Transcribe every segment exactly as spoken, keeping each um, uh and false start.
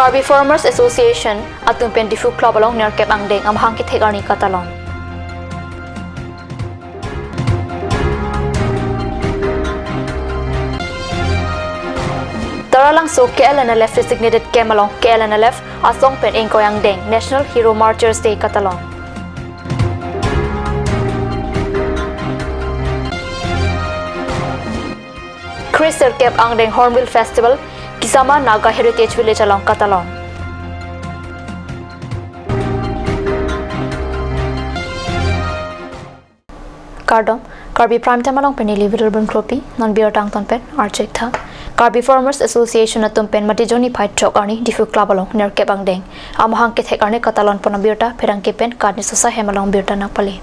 Karbi Farmers Association atum pen Diphu Club along nerkep angdeng amahang kethek arni katalon. Taralangso K L N L F designated camp along K L N L F asong pen ingkoi angdeng National Hero Martyrs Day katalon. Kre sirkep angdeng Hornbill Festival Kisama Naga Heritage Village along katalon. Kardom, Karbi Prime Time along pen neli Viral Bun Kropi, non birta angton pen archek tha. Karbi Farmers Association atum pen Matijong niphai throk arni Diphu Club along nerkep angdeng amahang kethek arni katalon pon abirta pherangke pen Karni Sosa hem along birta nangpale.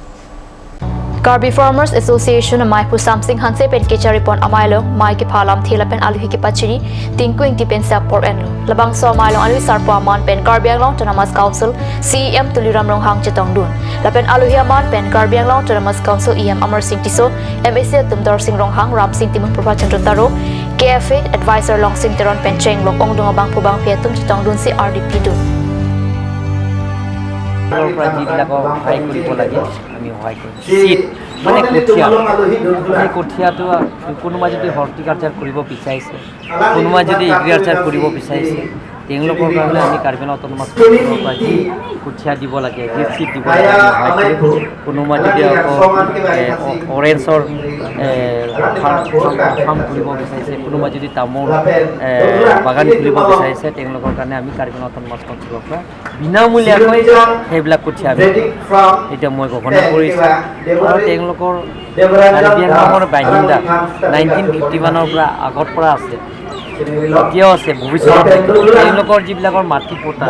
Karbi Farmers Association amei Pu Samsing Hanse pen kechari pon amei along mei kepha alamthe lapen aluhi kepachini Tinku Ingti pensi apor enlo. Labangso amei along aluhi sarpo aman pen Karbi Anglong Autonomous Council C E M Tuliram Ronghang chetongdun. Lapen aluhi aman pen Karbi Anglong Autonomous Council E M Amarsing Tisso, M A C atum Darsing Ronghang, Ramsing Timung, Prabhat Chandra Taro, K F A Advisor Longsing Teron pen chenglok ongdung abangphu bangphi atum chetongdunsi ardi pidun. পৰা যিবিলাকক সহায় কৰিব লাগে, আমি সহায় কৰিম। চিড মানে কঠীয়া, সেই কঠীয়াটো কোনোবা যদি হৰ্টিকালচাৰ কৰিব বিচাৰিছে, কোনোবা যদি এগ্ৰিকালচাৰ কৰিব বিচাৰিছে, তেওঁলোকৰ কাৰণে আমি কাৰ্বি আংলং অট'নমাছ কমিটিৰ পৰা যি কঠীয়া দিব লাগে, যি চিড দিব লাগে, আমি সহায় কৰিম। কোনোবা যদি আকৌ, এ, অ-, অৰেঞ্জৰ, এ, ফাৰ্ম, ফাৰ্ম, ফাৰ্ম খুলিব বিচাৰিছে, কোনোবা যদি তামোল, এ, বাগান খুলিব বিচাৰিছে, তেওঁলোকৰ কাৰণে আমি কাৰ্বি আংলং অট'নমাছ কমিটিৰ পৰা বিনামূলীয়াকৈ সেইবিলাক কঠীয়া আমি, এতিয়া মই ঘোষণা কৰিছোঁ। আৰু তেওঁলোকৰ কাৰ্বি আংলঙৰ বাসিন্দা নাইনটিন ফিফটি ওৱানৰ পৰা আগৰ পৰা আছে, এতিয়াও আছে, ভৱিষ্যতত থাকিব। তেওঁলোকৰ যিবিলাকৰ মাটি পট্টা,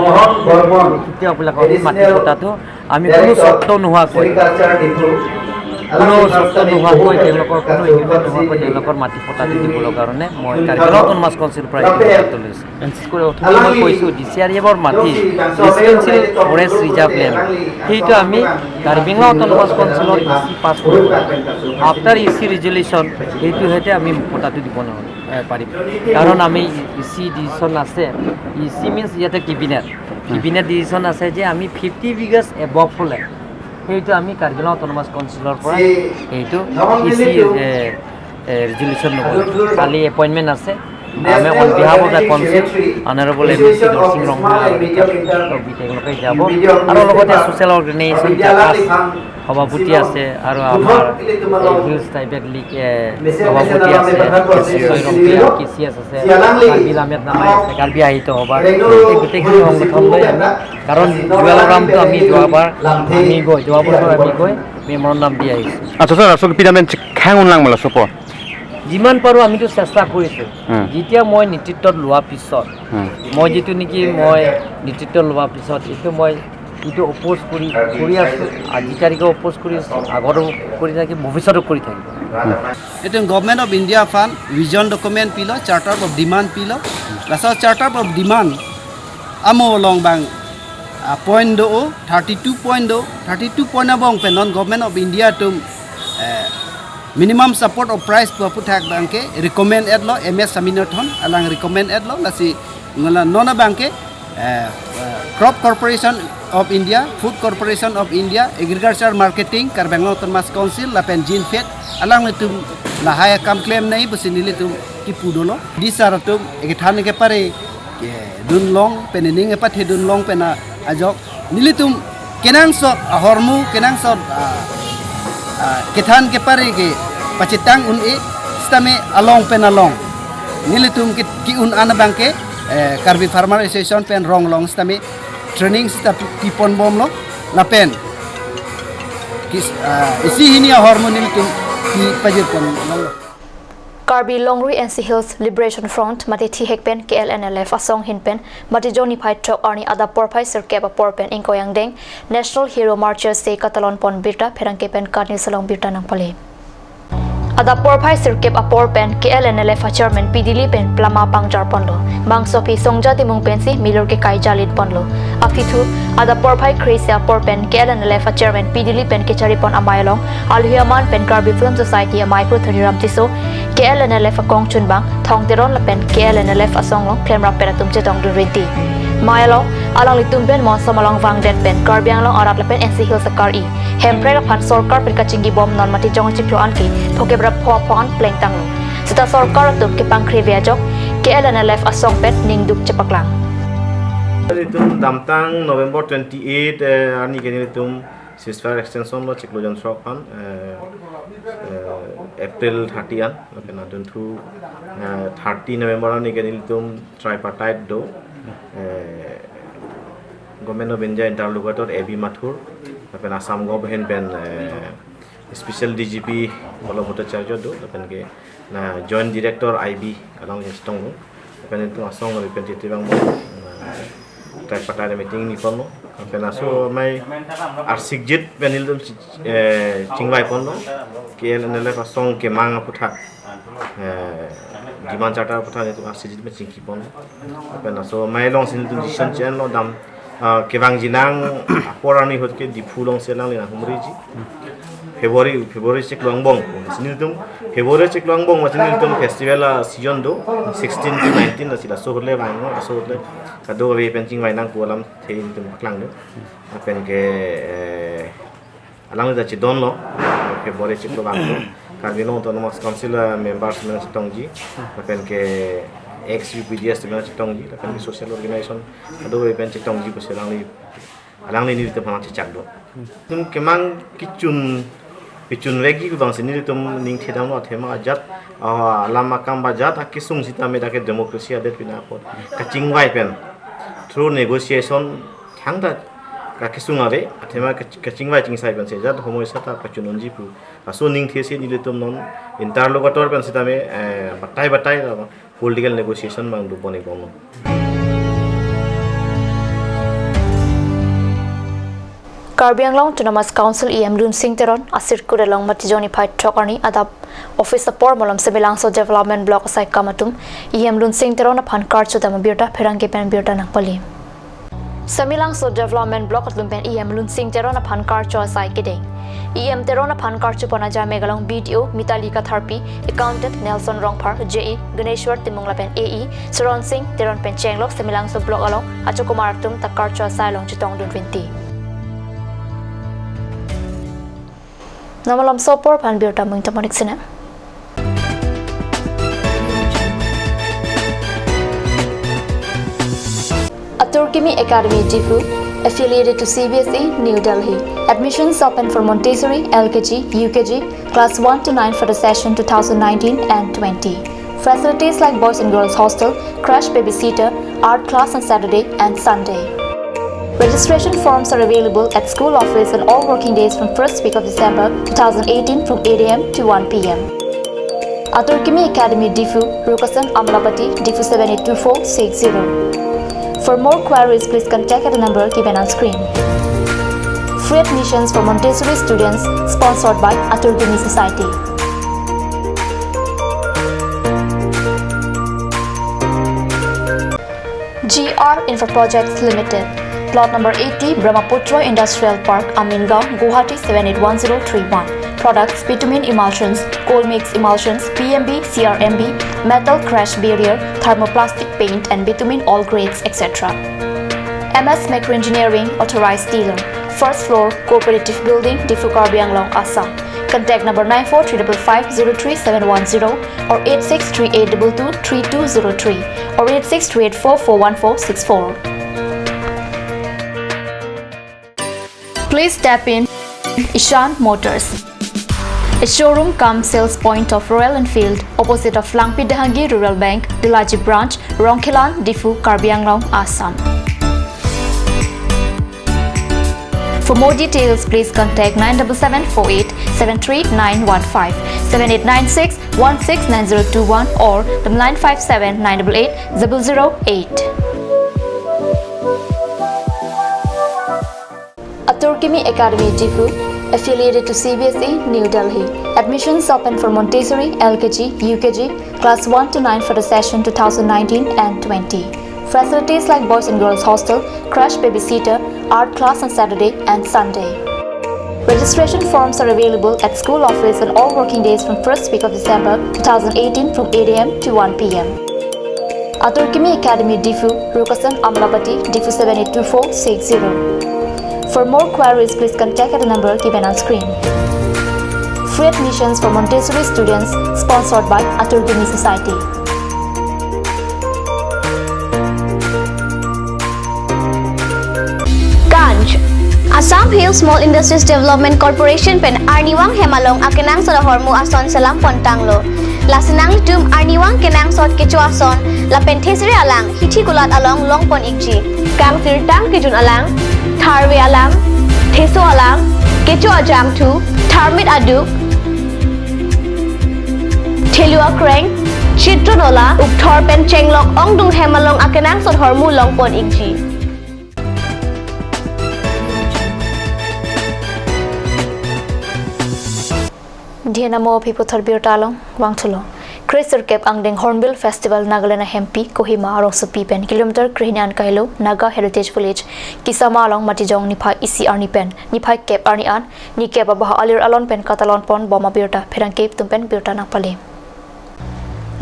খেতিয়কবিলাকৰ মাটি পট্টাটো আমি কোনো চৰ্ত নোহোৱাকৈ, কোনো চৰ্ত নোহোৱাকৈ, তেওঁলোকৰ কোনো এগ্ৰিমেণ্ট নোহোৱাকৈ তেওঁলোকৰ মাটি পট্টাটো দিবলৈ কাৰণে মই কাৰ্বি আংলং অট'নমাছ কাউন্সিলৰ পৰা এইটো সিদ্ধান্ত লৈছোঁ। এন চি চি কৰি অথবা মই কৈছোঁ, ডি চি আৰ এফৰ মাটি, ৰেচিডেঞ্চিয়েল ফৰেষ্ট ৰিজাৰ্ভ লেণ্ড, সেইটো আমি কাৰ্বি আংলং অট'নমাছ কাউন্সিলৰ ই চি পাছ কৰিব। আফটাৰ ই চি ৰিজলিউশ্যন, সেইটো সৈতে আমি পট্টাটো দিব নোৱাৰোঁ, এ, পাৰিম। কাৰণ আমি ই চি ডিচিশ্যন আছে, ই চি মিনছ ইয়াতে কেবিনেট, কেবিনেট ডিচিশ্যন আছে যে আমি ফিফটি বিঘাছ এবভ হ'লে সেইটো আমি কাৰ্বি আংলং অট'নমাছ কাউন্সিলৰ পৰা সেইটো ই চি, এ, এ, ৰিজলিউশ্যন ল'ব। কালি এপইণ্টমেণ্ট আছে। আমি on behalf of the council, honourable M A C Darsing Ronghang আৰু তেওঁলোকে যাব। আৰু লগতে ছ'চিয়েল অৰ্গেনাইজেশ্যন জাকাছ সভাপতি আছে আৰু আমাৰ, এ, হিলছ ট্ৰাইবেল লীগ, এ, সভাপতি আছে, ছয় ৰং কে চি এছ আছে, কাৰ্বি লামেট নামাই আছে, কাৰ্বি সাহিত্য সভা, এই গোটেইখিনি সংগঠন লৈ আমি, কাৰণ জুৱেল অৰামটো আমি যোৱাবাৰ আমি গৈ, যোৱা বছৰ আমি গৈ মেমৰেণ্ডাম দি আহিছোঁ। আচ্ছা ছাৰ, আচলতে পিৰামেন চেক খাং উনলাং মালা চুপ। যিমান পাৰোঁ আমিতো চেষ্টা কৰিছোঁ। উম। যেতিয়া মই নেতৃত্বত লোৱাৰ পিছত, উম। মই যিটো নেকি মই নেতৃত্ব লোৱাৰ পিছত এইটো মই এইটো অপ'জ কৰি, কৰি আছোঁ। আজি তাৰিখে অপ'জ কৰি আছোঁ, আগতো কৰি থাকিম, ভৱিষ্যতো কৰি থাকিম। Itum Government of India aphan vision document pilo, Charter of Demand pilo. Laso Charter of Demand amo along bang, ah, point do, thirty two point do, thirty two point abang pen non Government of India atum, eh, minimum support of price pu aputhak abangke recommend etlo, M S Swaminathan alang recommed etlo, lasi ngala non abangke, eh, eh, Crop Corporation of India, Food Corporation of India, Agriculture Marketing, Karbi Anglong Autonomous Council, lapen Jinfed, alanglitum lahai akam klemnei pusi nelitum kipu dolo. Di sar atum ekethan kepare, kedunlong pen, ening epathe dunlong pen ajok nelitum kenangsot ahormu, kenangsot, ah, ah, kethan kepare kepachethang un-e, sitame along pen along nelitum ki, ki-un an abangke, eh, Karbi Farmer Association pen rong along sitame training sita pi, pipon bomlo, lapen kis, ah, isi hini ahormu nelitum kipajirpon longlo. Karbi Longri N C Hills Liberation Front mate thihek pen K L N L F asong ahin pen Matijong niphai throk arni adap porphai sirkep apor pen ingkoi angdeng National Hero Martyrs Day katalon pon birta pherangke pen Karni Sosa along birta nangpale. Adap porphai sirkep apor pen K L N L F a chairman P Dili pen plama pangjar ponlo. Bangso aphi Songja Timung pensi milur kekai jalin ponlo. Aphi thu, adap porphai kre-isi apor pen K L N L F a chairman P Dili pen kechari pon amei along aluhi aman pen Karbi Film Society amei Pu Thaniram Tisso, K L N L F akong chunbang Thong Teron lapen K L N L F asong along klemrap pen atum chetongdun rinti. Mai along, alanglitum pen monsom along vangdet pen Karbi Anglong arat lapen N C Hills akari Hemprek aphan sorkar pen kachingbom non Matijong achiklo an ke phokep ra pho apho an plengtanglo. Seta sorkar atum kepangkre ve ajok K L N L F asong pen ningduk chepaklang. Itum damtang November twenty-eight, eh, arni ke nelitum ceasefire extension lo chiklo jon throk aphan, eh, eh, April thirty an, lapen adunthu, eh, thirty November arni ke nelitum tripartite do, eh, Government of India interlocutor A B Mathur, lapen Assam Government pen, eh, Special D G P Pallab Bhattacharya do, lapen ke na Joint Director I B along chetong lo. Lapen itum asong lapen titi bang, na tripartite meeting ingni ponlo. Lapen laso amei arsikjit pen nelitum, eh, chingvai ponlo. K L N L F asong kemang aputhak, eh, demand charter aputhak nelitum arsikjit pen chingki ponlo. Lapen laso amei alongsi nelitum decision che-enlo dam, ah, kevangji nang apor arni ahut ke Diphu alongsi alangli nanghumriji. February, February chiklo angbong. Lasi nelitum February chiklo angbong lasi nelitum festival a-season do, sixteen to nineteen lasi laso ahut le vangnon, laso ahut le kadokave pen chingvai nang pu alamthe nelitum paklangdun. Lapen ke, eh, alangli ta chedonlo, February chiklo vanglo. Karbi Anglong Autonomous Council, eh, members atum chetongji, lapen ke ex U P D S atum chetongji, lapen ke social organization kadokave pen chetongji pusi alangli, alangli nelitum aphan chechakdun. Itum kemang kechun, kechun vekji pu abangsi nelitum ning thedamlo, athema ajat, ah, alam akam ba ajat akesung sitame dak ke democracy adet pina apot kachingvai pen through negotiation thangta kakesung ave, athema kach-, kachingvai chingsai pen si ajat homoi seta pachun unji pu laso ningthesi nelitum non interlocutor pen sitame, eh, batai batai la political negotiation abang do pon-ik bomlo. Karbi Anglong Autonomous Council E M Lunsing Teron asirkut along Matijong niphai throk arni adap office apor malom Semelangso Development Block asaikam atum E M Lunsing Teron aphan karcho dam abirta pherangke pen birta nangpali. Semelangso Development Block atum pen E M Lunsing Teron aphan karcho asai kedeng. E M Teron aphan karcho pon ajai mek along B D O Mitali Katharpi, Accountant Nelson Rongphar, J E Ganeshwar Timung lapen A E Saron Singh Teron pen chenglo Semelangso Block along achokomar atum ta karcho asai along chetongdun rinti. Non malomso apor aphan birta mung tamon ik sina. Atur Kimi Academy Diphu, affiliated to C B S E, New Delhi. Admissions open for Montessori, L K G, U K G, class one to nine for the session two thousand nineteen and twenty. Facilities like boys and girls hostel, crash babysitter, art class on Saturday and Sunday. Registration forms are available at school office on all working days from first week of December two thousand eighteen from eight A M to one P M. Atur Kimi Academy Diphu, Rukasan Amlapati, Diphu seven eight two four six zero. For more queries, please contact at the number given on screen. Free admissions for Montessori students, sponsored by Atur Kimi Society. G R Infra Projects Limited. Plot number eighty, Brahmaputra Industrial Park, Amingaon, Guwahati seven eight one zero three one. Products: bitumen emulsions, cold mix emulsions, P M B, C R M B, metal crash barrier, thermoplastic paint and bitumen all grades, et cetera. M S Micro Engineering, authorized dealer. First floor, Cooperative Building, Diphu, Karbi Anglong, Assam. Contact number nine four three double five zero three seven one zero or eight six three eight double two three two zero three or eight six three eight four four one four six four. Please step in Ishan Motors, a showroom cum sales point of Royal Enfield, opposite of Langpi Dehangi Rural Bank, Delaji Branch, Rongkhelan, Diphu, Karbi Anglong, Assam. For more details, please contact nine double seven four eight seven three nine one five, seven eight nine six one six nine zero two one or the nine five seven nine double eight double zero eight. Atur Kimi Academy Diphu, affiliated to C B S E, New Delhi. Admissions open for Montessori, L K G, U K G, class one to nine for the session two thousand nineteen and twenty. Facilities like boys and girls hostel, crash babysitter, art class on Saturday and Sunday. Registration forms are available at school office on all working days from first week of December two thousand eighteen from eight A M to one P M. Atur Kimi Academy Diphu, Rukasan Amlapati, Diphu seven eight two four six zero. For more queries, please contact at the number given on screen. Free admissions for Montessori students, sponsored by Atur Kimi Society. Ganj. Assam Hill Small Industries Development Corporation pen arnivang hem along akenangsot ahormu ason selam pontanglo. Lasi nanglitum arnivang kenangsot kecho ason lapen thesere alang hithi kulat along longpon ikji. Kangsirtang kejun alang, tharve alang, theso alang, kecho ajangthu, tharmit aduk, thelu akreng, chitro nola, ukthor pen chenglok ongdung hem along akenangsot ahormu longpon ikji. Dhenamo aphi puthot birta along vangthulo. Kre sirkep angdeng Hornbill Festival Nagaland ahempi Kohima arongsopi pen kilometer krehini an kahelo Naga Heritage Village Kisama along Matijong niphai isi arni pen niphai kep arni an nikep abaha alir alon pen katalon pon bom abirta pherangke atum pen birta nangpale.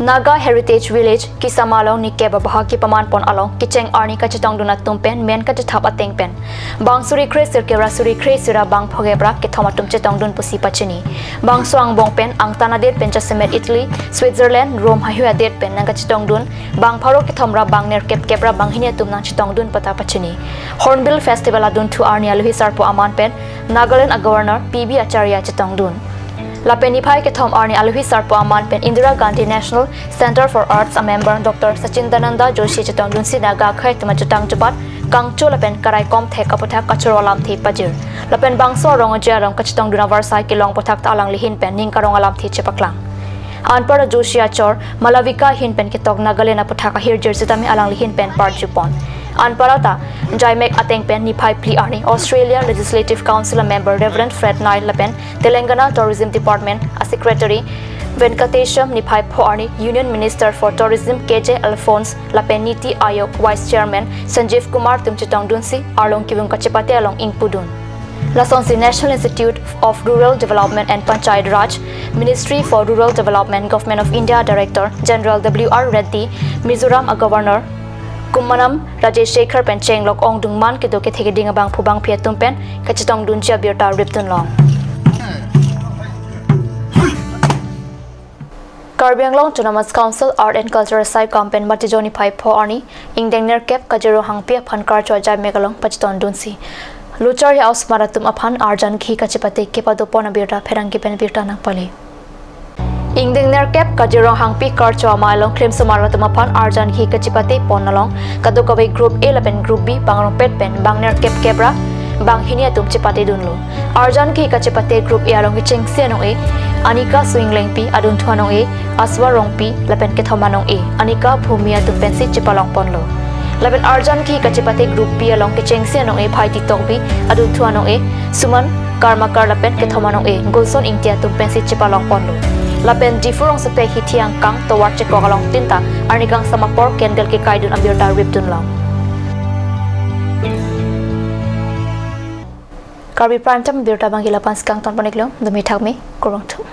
Naga Heritage Village Kisama along nikep abaha kepaman pon along kecheng arni kachetongdun atum pen men kachethap ateng pen bang suri kre sirkep ra suri kre sira bang phogep ra kethom atum chetongdun pusi pachini. Bangso angbong pen angtan adet pen jasemet Italy, Switzerland, Rome haihui adet pen nangkachetongdun, bang pharo kethom ra bang nerkep kep ra bang hini atum nangchetongdun pu ta pachini. Hornbill Festival adunthu arni alohi sarpo aman pen Nagaland a-Governor P B Acharya chetongdun. Lapen niphai kethom arni alohi sarpo aman pen Indira Gandhi National Centre for Arts a-member Doctor Sachindananda Joshi chetongdunsi Naga akhei atum ajutang jubat kangcho lapen karaikom thek aputhak kachoro alamthe pajir. Lapen bangso arong aje arong kachetongdun avarsai kelong aputhak ta alangli ahin pen ning karong alamthe chepaklang. Anparta Joshi achor Malavika ahin pen ketok Nagaland aputhak ahirjir sitame alangli ahin pen parjupon. Anparta jaimek ateng pen niphai phli arni Australia Legislative Council a-member Reverend Fred Nile lapen Telangana Tourism Department a-Secretary Venkatesham, niphai pho arni Union Minister for Tourism K J Alphonse lapen NITI Aayog Vice Chairman Sanjeev Kumar atum chetongdunsi arlong kevung kachepate along ingpudun. Lasonsi National Institute of Rural Development and Panchayati Raj, Ministry for Rural Development, Government of India Director General W R Reddy, Mizoram a-Governor Kummam Rajashekhar pen chenglok ongdung man kedo kethe keding abangphu bangphi atum pen kachetongdunji abirta ripdun long. Karbi Anglong Autonomous Council Art and Culture Saikam pen Matijong niphai pho arni ingdeng nerkep Kajirong Hangpi aphan karcho ajaimek along pachetongdunsi Luchar ya osmar atum aphan arjan kihi kachepate kepadopon abirta pherangke pen birta nangpale. Ingdeng nerkep Kajirong Hangpi karcho amei along klemsomar atum aphan arjan kihi kachepate pon along kadokave Group A lapen Group B bang rongpet pen bang nerkep kep ra bang hini atum chepatedunlo. Arjan kihi kachepate Group A along kechengsi anong-e Anika Soing Lengpi, adunthu anong-e Aswa Rongpi lapen kethom anong-e Anika Bhumi atum pensi chepalongponlo. Lapen arjan kihi kachepate Group B along kechengsi anong-e Bhaiti Tokbi, adunthu anong-e Suman Karmakar lapen kethom anong-e Gulson Ingti atum pensi chepalongponlo. Lapen Diphu rongsopi hithi angkang tovar chekok along tin ta arni kangsam apor candle kekaidun abirta ripdun long. Karbi Prime Time birta abangke la-an si kangtonpon-iklo, dome thakme, kurvangthu.